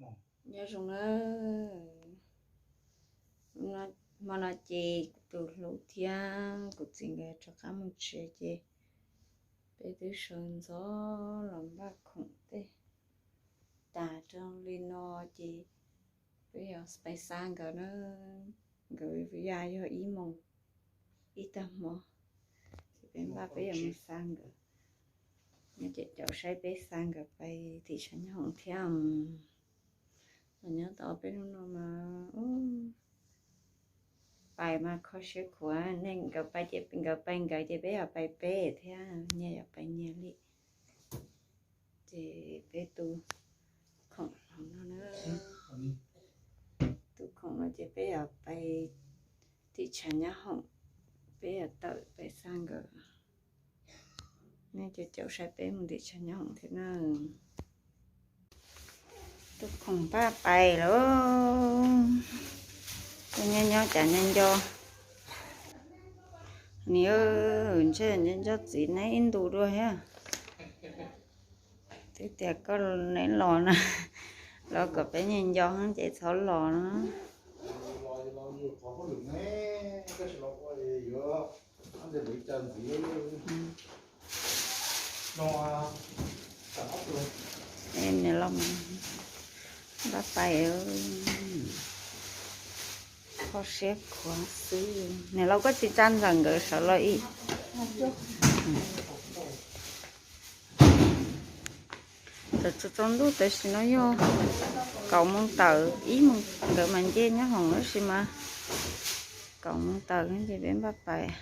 Nyob zoo na, hmo no ces kuv tus hlub thiab kuv txiv nkawd rov qab mus tsev ces peb twb sawv ntxov los npaj khoom tej tas rau li no ces peb yuav pais xa nkawd na. Nkawd ya yog ib moos ib tag hmo ces peb npaj peb yuav mus xa nkawd. Nyob ces caum saib peb xa nkawd pais tim tshav nyob hoom thiab. Los nyob tau peb hnub no mas pais mas kho siab khuav, nej nkawd pais ces nkawd pais nkawd ces peb yuav pais peb thiab, nyias yuav pais nyias li. Ces peb tu khoom no na, tu khoom no ces peb yuav pais tim tshav nyob hoom, peb yuav tawm pais xa nkawd. Nej caum caum saib peb mus tim tshav nyob hoom thiab na. Tu khoom npaj pais lauj. Nyob nyob cas nyob nco, ntshe nco nco txiv neb ib ntus dua thiab. Twb tias koj neb los na, los kom peb nco nco ces txhob los na. Niam los mas npaj pais, kho siab khuav xwb. Niam laus koj tsis tsa ntxawm nkawd sawv los ib. Txawm tsaus ntuj tab sis no yog kaum moos tawm ib moos nkawd mas nce nyob hoom tab sis mas kaum moos tawm ces peb npaj pais.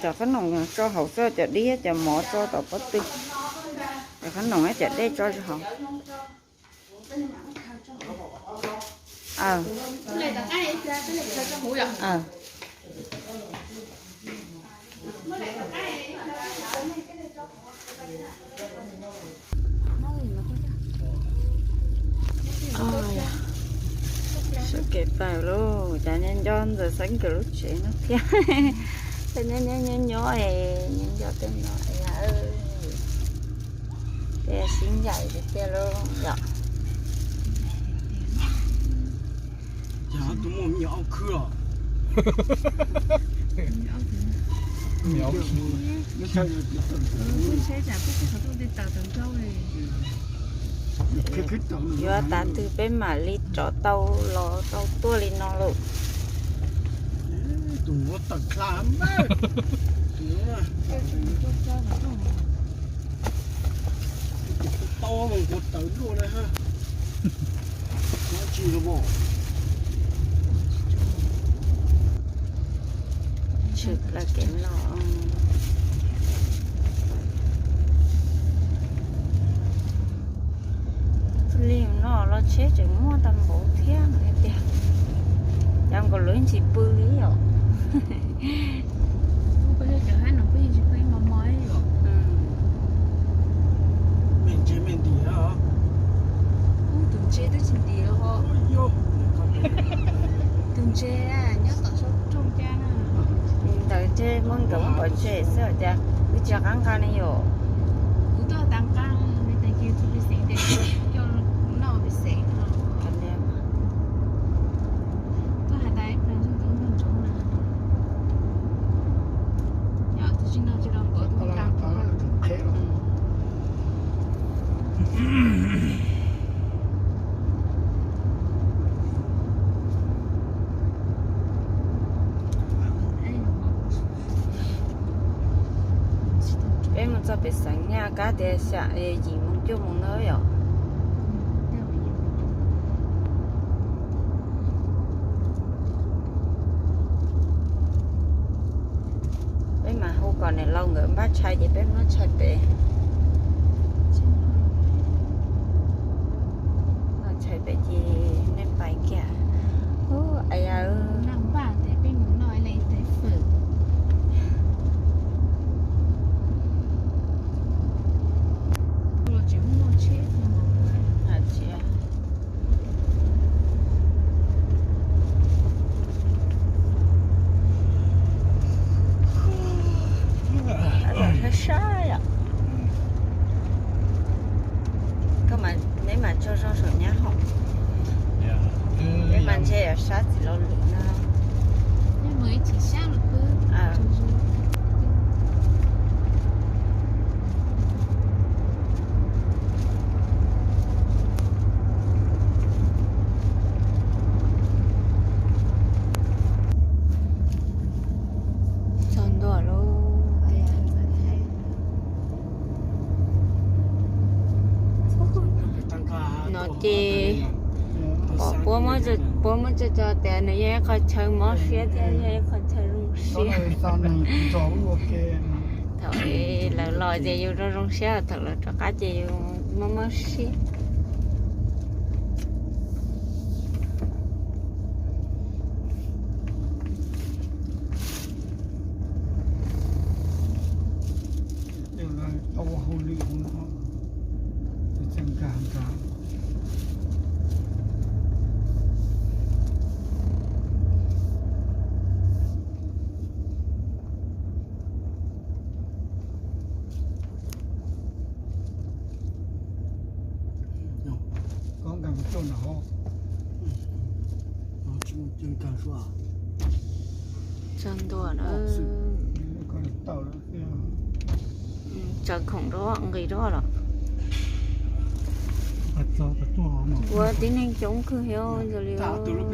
Cov qhob noom tso hauv xwb, cov dib cov mov tso tom pob tw. Cov qhob noom cov dej tso hauv. Sawv kev pais lauj, cas nyob nco ntxawm Xeeb nkawd lub tsev no thiab. Nyob nyob nyob nyob es nyob nco tej no es, tej sib ncaim tiag tiag lauj yom. Yog tus muaj me nyuam ob khwb os. Yuav tav twg peb mam li rov tau los tau tuaj li no lauj. Tau nkuav tawv luaj na. Tshwm plaws kev no. Li no los tsheb tseem muaj tau npaum thiab no tiag. Cov nkaus lawv ntsis pw li os. Tus ntses twb tsis ntim los. Tus ntses nyob tom saum rooj cab na. Ntawd ntshe muab nkawd muab pov tseg xwb cas, wb tsis qab nqa ne yom. Kuv tuaj tas nqa, tas ces tus pej xeem tias coj noj pej xeem no. Tuaj hais tas ib pliag ntsoov na. Yog tus tsis noj tsis los kom tus nqa. Peb mus txog pem Xeev Nyaj kab tias xya yim moos cuaj moos na yom. Peb mas hu kom niam laus nkawd npaj tshais ces peb muab tshais pem. Muab tshais pem ces nej pais kiag. Ub, a yam, tsis Mas tsaug zog saum nyab hom. Peb mas ntshe yuav sab txiv laus lwm no. Txog ntua lauj. No ces pom puab muab tso, puab muab tso tso tias nws yog ib qho chaw mob siab thiab yog ib qho chaw zoo siab. Thaum lawv los ces yus zoo zoo siab, thaum lawv rov qab ces yus mob mob siab. Txog ntua na. Tsaws khoom rau nqis rau los. Ua tib neeg coob kawg li os. Tib neeg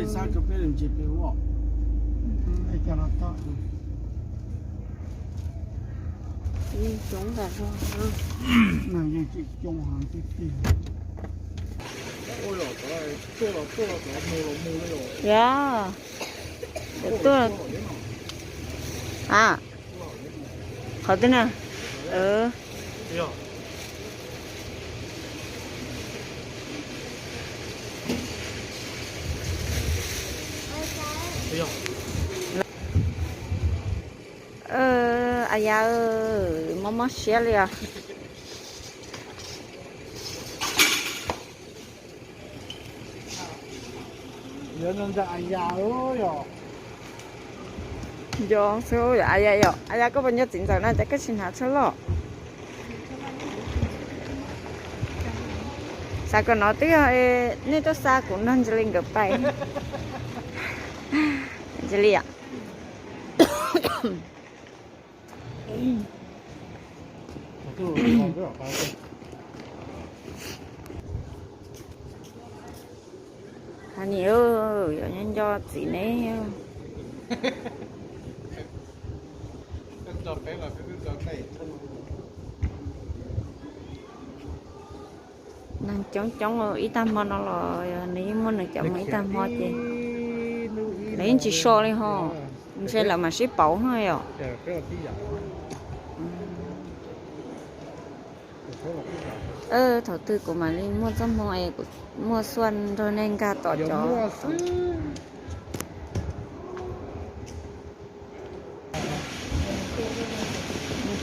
coob tas zog. Yog, tuaj, a, qhov twg na? A yas, mob mob siab li os. Nco xwb, a yas yom, a yas koj puas nco txiv ntxawm no cas koj tsis hnav tshaj loj? Xav kom no twb yog nej tuaj xa kuv nrog Ntsis Lis nkawd pais. Ntsis Lis yom. Hais nim, yog nyob nco txiv ne. Neeg coob coob ib tag hmo no los nws yeej muaj nws cov mus ib tag hmo ces lawv yeej tsis so li ho. Ntshe lawv mam sib pauv no yom. Thaum twg kuv mam li muaj txoj hmoo es kuv muaj xuaj nrog nej nkag tom cov.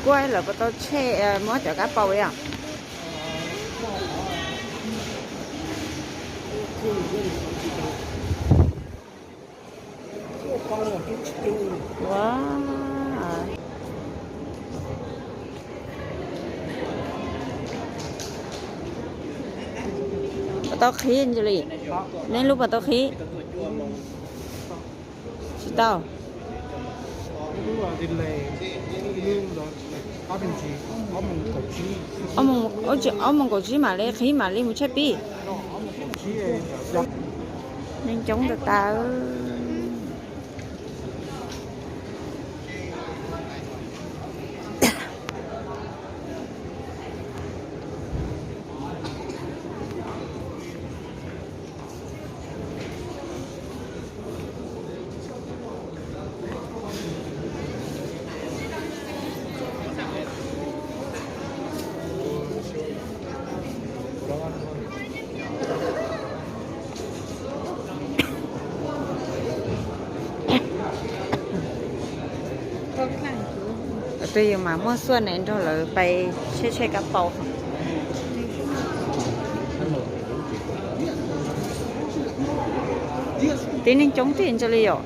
Kuaj lawv puas tau tshem muab cov kab paus li os? Puas tau qhib Ntsis Lis? Nej lub puas tau qhib? Tsis tau. Ob moos kaum tsib mam li qhib mam li mus tsheb pib. Neeg coob tas tas. Twb yus mas muaj xuaj ne nrog lawv pais tshem tshem kab paus. Tib neeg coob tiag Ntsis Lis yom.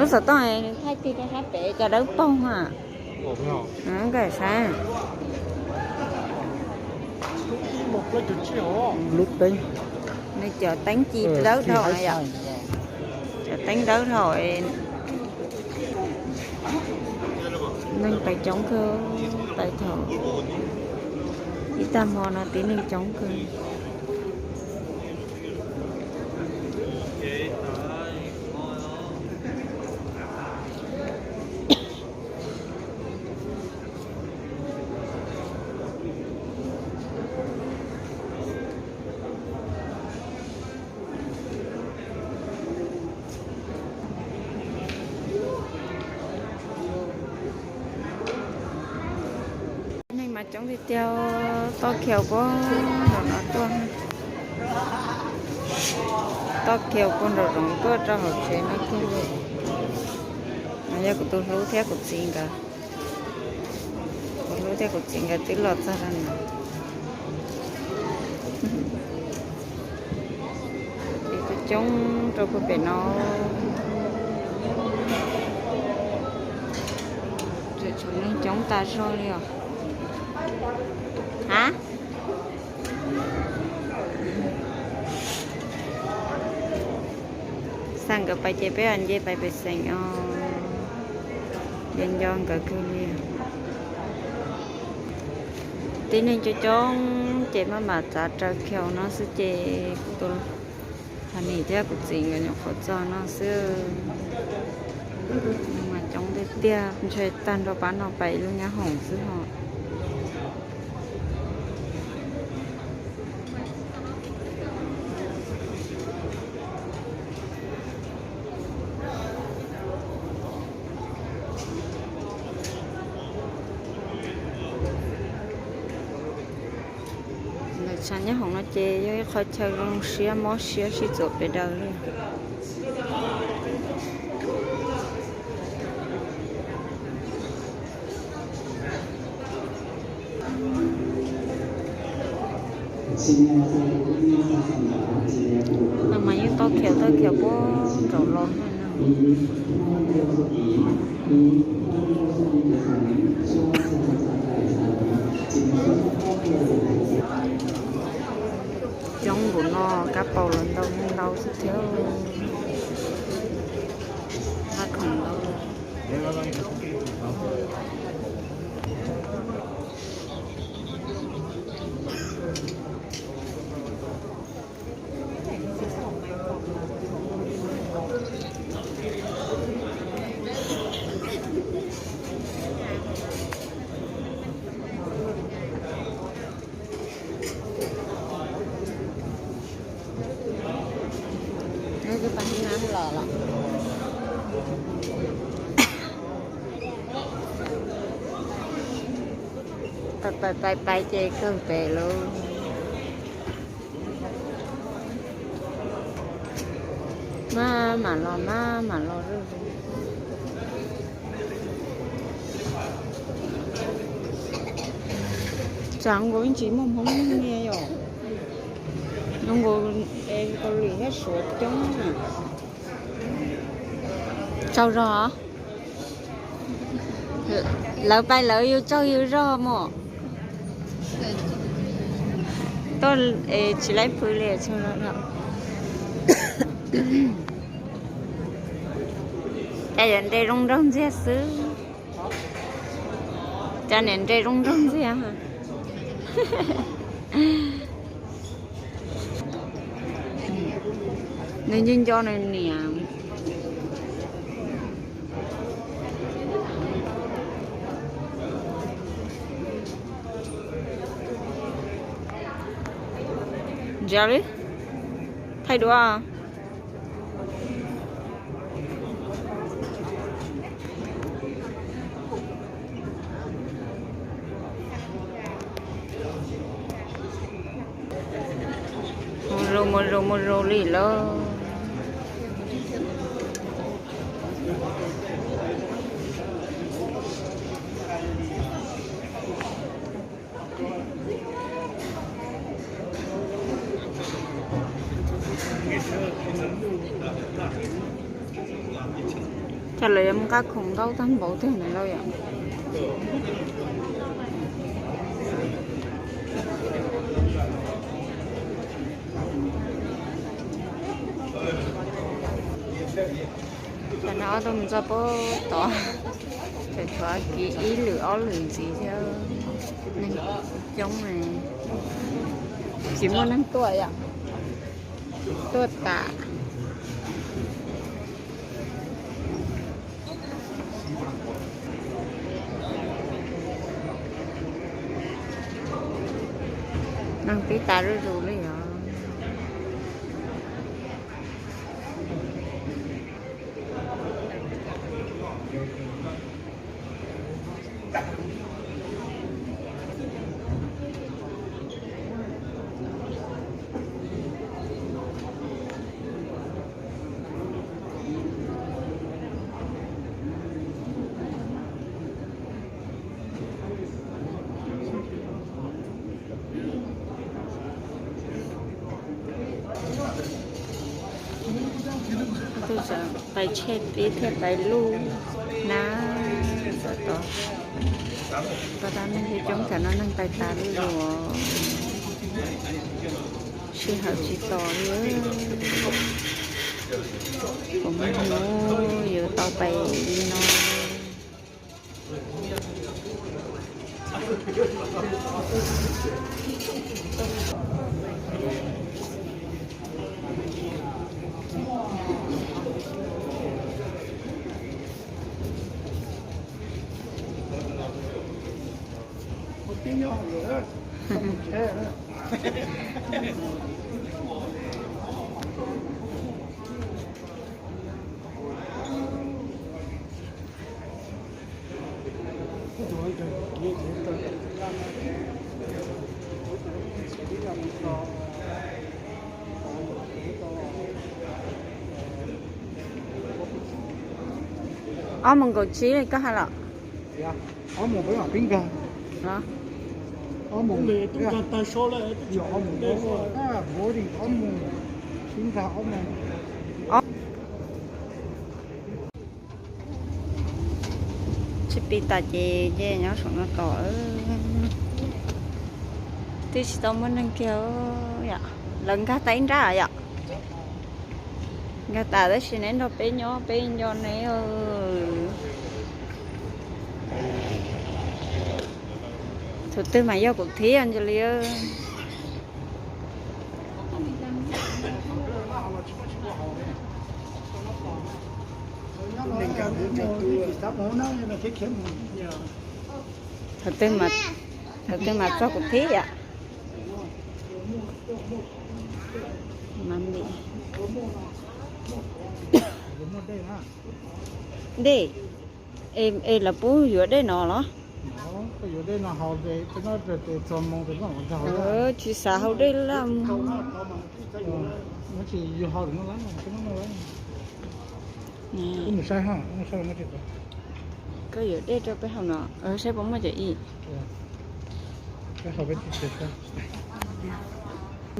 Lub xov tooj thaij tig rau sab pem cov dawb paug ha. Nkawd saib lub teeb, nws cov teeb ci dawb dhau na yom. Cov teeb dawb dhau. Neeg pais coob kawg, pais thaum ib tag hmo no tib neeg coob kawg. Neeg mas coob tiag tiag, toj khiaus puag nraum no tuaj, toj khiaus puag nraum zoov tuaj rau hauv tsev no kiag li. No yog kuv tus hlub thiab kuv txiv nkawd. Kuv hlub thiab kuv txiv nkawd twb los txog rau no. Ces coob coob rau puag pem no. Tseem tshuav neeg coob tas zog li os. Ha, xa nkawd pais ces peb nce pais pem xeem os. Nco nco nkawd kawg li. Tib neeg coob coob ces maj mam txav raws khiaus no xwb ces kuv tus Honey thiab kuv txiv nkawd nyuam qhuav txog no xwb. Mas coob tiag tiag, ntshe tag nrho pab no pais lub nyab hoom xwb ho. Lawv tshav nyab hoom no ces yog ib qho chaw zoo siab mob siab sib txuas pes daws li. No mas yeej toj khiaus toj khiaus puag nraum los no. Coob npaum no kab paus los ntau ntau xwb thiab. Qab khoom ntau. Pais pais pais ces kawg pem lauj. Maj mam los maj mam los zuj zus. Tsam nkaus ib ntsis muaj Hmoob niaj yom. Zoo nkaus Kaus Lim thiab Suav coob na. Tsaug zog. Lawv pais lawv, yus tsaug yus zog mog. Tuaj es tsis laib pw li tsaug zog. Cas yuav nres zoo nraug ntxiag xwb. Cas niam nres zoo nraug ntxiag. Nws nco nco nws niam. Ntsia li, thaij duab. Mus zus mus zus mus zus li lauj. Cas lawv yuav mus nqa khoom ntau tag npaum tiag na lauj yom. Tam no ob tug mus txog pab tod, tseem tshuav kiv ib lwm ob lwm ntxiv thiab. Neeg coob, tsis muaj neeg tuaj yom, tuaj tas. Neeg pib tas zuj zus li os. Tuaj pais tsheb pib thiab pais luj na. Tod, tod neeg coob, tam no neeg pais tas zuj zus, sij hawm tsis tos li. Kuv mus hnub yuav tau pais li no. Ob moos kaum tsib li koj hais los? Ob moos peb mam pib nkag. Ob moos, ob moos, ob moos pib nkag ob moos. Tsheb pib tas ces nyob saum no tos. Twb tsis tau muaj neeg kiag yom. Lawv nkag tas ib nrab yom. Nkag tas tab sis neb nrog peb nyob peb nco neb. Thaum twg mas yog kuv thiab ntag li. Thaum twg mas, thaum twg mas txog kuv thiab yom. Dej, es lawv pub yuav dej no los? Tsis xav haus dej lawm. Koj yuav dej rau peb haus no, saib puas muaj cov ib.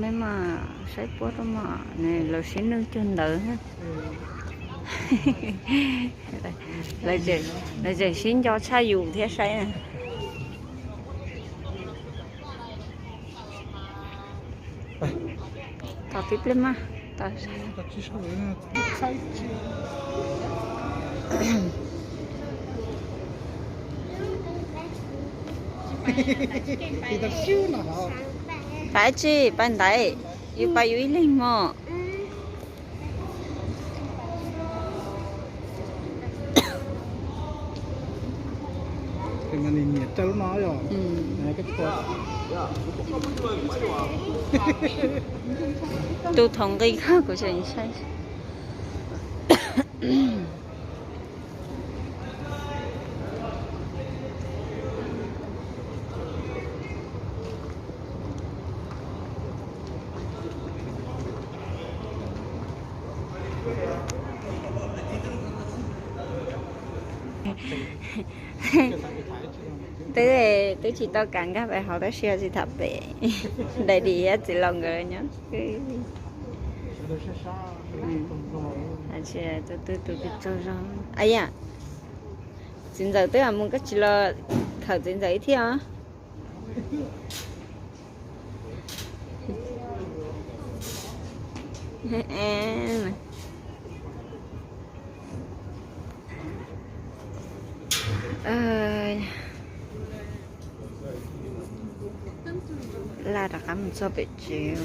Mej mas saib puab rau mas, lawv sib nwj cuag ntawd. Lawv tseem sib nco tshaj yus thiab saib na. Tos tib pliag mas. Pais tsi, pais ntaiv, yus pais yus ib leeg mog. Tus thaum nqi koj kuv tseem saib. Twb, twb tsis tau kam nkag pais hauv tab sis tsis tham pem. Daim dim thiab txiv laus nkawd nyob. Tus twg tus tsaug zog. Aya, txiv ntxawm twb mus, koj tsis los khawm txiv ntxawm ib thiab os. Laj rov qab mus txog pem tsev.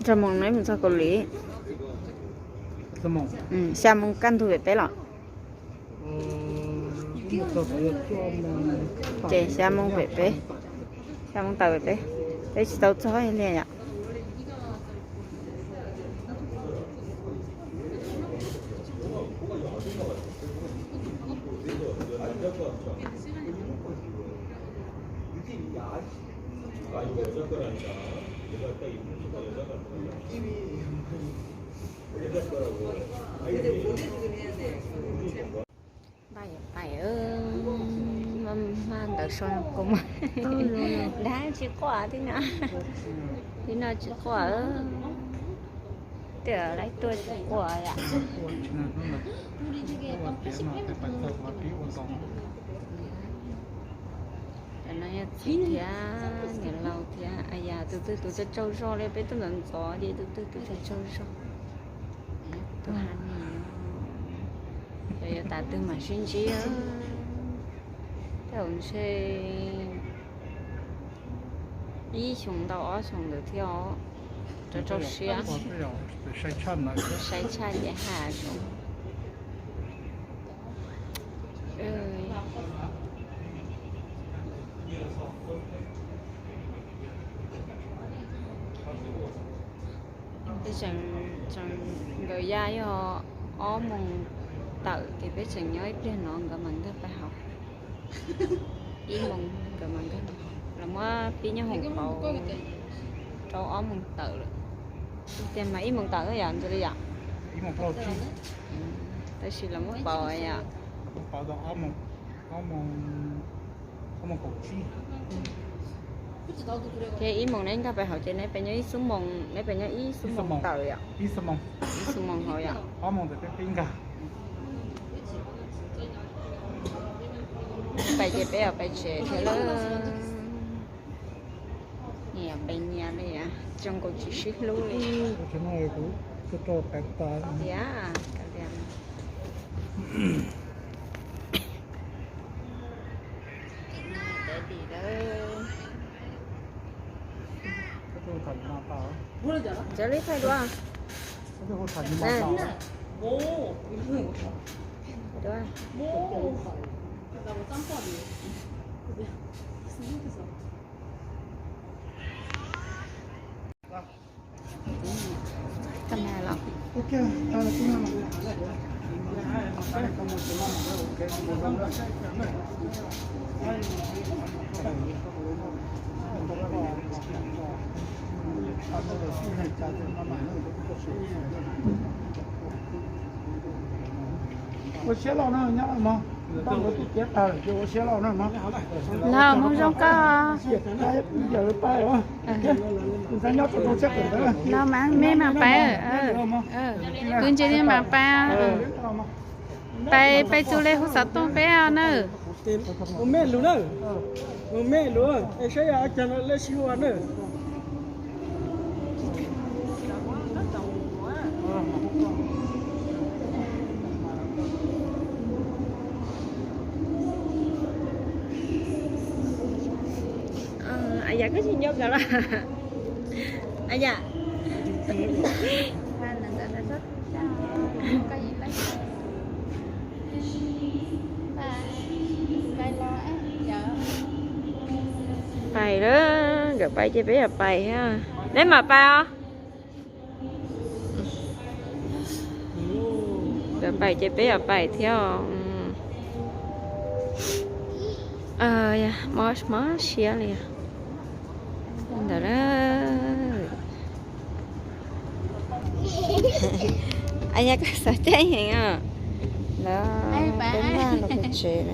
Rau moos neb mus txog Kaus Lim? Xya moos kaj ntug pem peb los? Ces xya moos pem peb, xya moos tawm pem peb, peb tsis tau txog li yom. Pais, pais, maj ntawd so kua muag. Dab tsis quaj thiab no, thiab no tsis quaj. Twb lawv tuaj tsis quaj yom. Cov no yog txiv thiab niam laus thiab. Aya, tus twg tus tsaug tsaug zog li, peb tuaj ntxov ntxov ces tus twg tus tsaug tsaug zog. Tus ha ni, yog yuav tas twg mam sib ntsib. Tej zaum ntshe ib xyoos ntau ob xyoos ntawd thiab os. Rau rau siab, sai tshaj ces ha zoo. Peb tseem, tseem, nkawd ya yog ob moos tawm ces peb tseem nyob ib pliag no nkawd mam nkag pais hauv. Ib moos nkawd mam nkag, los muab pib nyob hoom pauv rau ob moos tawm lawm. Tias mas ib moos tawm yom, ntxim li yom. Tab sis los muab pauv yom. Ces ib moos neb nkag pais hauv ces neb pem nyob ib xuab moos, neb pem nyob ib xuab moos tawm yom. Ib xuab moos hauv yom. Pais ces peb yuav pais tsev thiab lawm. Niam pais nyias li, zoo nkaus tsis sib hlub li. Tiag, ka lias. Txawm li thaij dua. Dua. Ua siab los no, nyob mog. Npaj nkawd twb tiav tag lawm ces ua siab los no mog. Los mus zoo koj. Yawm pais os. Tus ntxhais nyob rau rau siab kawm ntawv. Los mas me mas pais. Kuv ntsia li mas pais. Pais, pais txug li hu xov tooj peb os na. Mus me lug na. Mus me lug, es saib yog cag no lej sib hu na. Ayam, koj tsis nco nkawd los? Ayam. Pais lawm, nkawd pais ces peb yuav pais thiab. Neb mam pais os. Nkawd pais ces peb yuav pais thiab os. Mob mob siab li ntawd na. Yog koj xav caij heev os, los peb npaj los pem tsev na.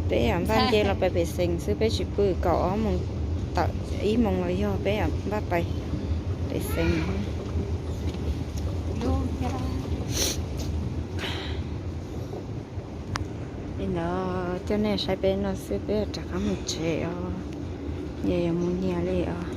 Peb yam npaj nce los pem pem xeev xwb, peb tsis pw, kaum ob moos tawm ib moos los yog peb yam npaj pais pem xeev. Li ntawd coj nej saib peb no xwb, peb rov qab mus tsev os. Nyias yuav mus nyias li os.